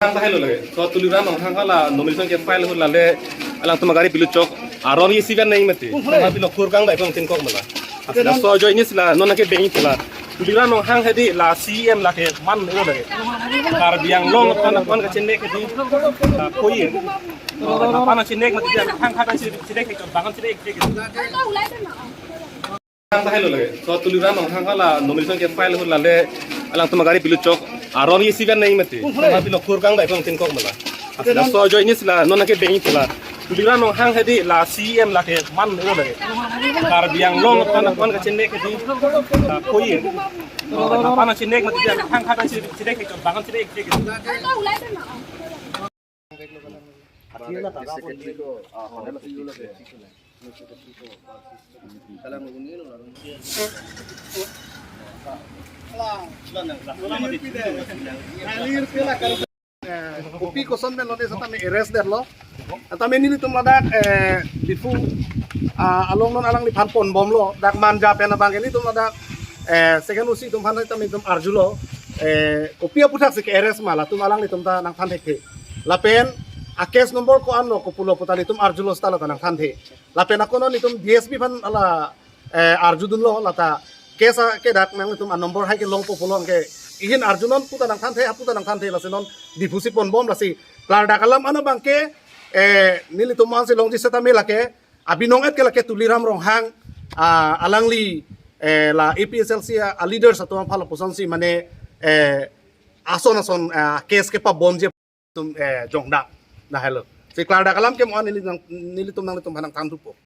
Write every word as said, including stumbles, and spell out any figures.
Hang ta helo lake. So Tuliram Ronghang hala nomination ke file hula le alangtum agari pilu chok. Aron ye sivan nai mati. Mati lo kurkang dai kong tin kok mala. Asla so join ni sila non ke beng sila. Tuliram Ronghang hedi la C E M lake man lo lake. Karbi Anglong pan pan ka chenne ke di. La koi. La pan chenne ke di hang kha chenne ke bangan chenne ke. Hang ta helo lake. So Tuliram Ronghang hala nomination ke file hula le alangtum agari pilu chok. Aron ye sivan nai mati. Mati lo kurkang dai kong tin kok mala. Asla so join ni sila non ke beng sila. Tuliram Ronghang hedi la C E M lake man lo lake. Karbi Anglong pan pan ka chenne ke di. La koi. La pan chenne ke di hang kha chenne ke bangan chenne ke. Eh, kopi koson pen lone setame arrest detlo. Setame nelitum ladak, eh, Diphu, ah, along non alangliphan ponbomlo. Dak Manja pen abang nelitum ladak, eh, second O C atum aphan setame itum arjulo. Eh, kopi aputhaksi ke arrest ma latum alanglitum ta nangthan thekthe. Lapen a case number ko-an lo kopulo puta nelitum arjulo seta la ta nangthanthe. Lapen ako non nelitum D S P aphan hala, eh, arjudunlo lata case a kedak nangtum a number hai kelongpo pulo ke ihin arjunon puta nangthanthe, aputa nangthanthe lasi non Diphu si ponbom lasi klardak alam ana abang ke, eh, nelitum man si longji setame lake abinong et ke lake Tuliram Ronghang, ah, alangli, eh, la A P H L C a, a leaders atum aphan lapuson si mane, eh, ason ason, ah, case kepabomji atum, eh, jongdang na helo. Si klardak alam ke mo neli nang, nelitum nanglitum aphan nangthanthupo.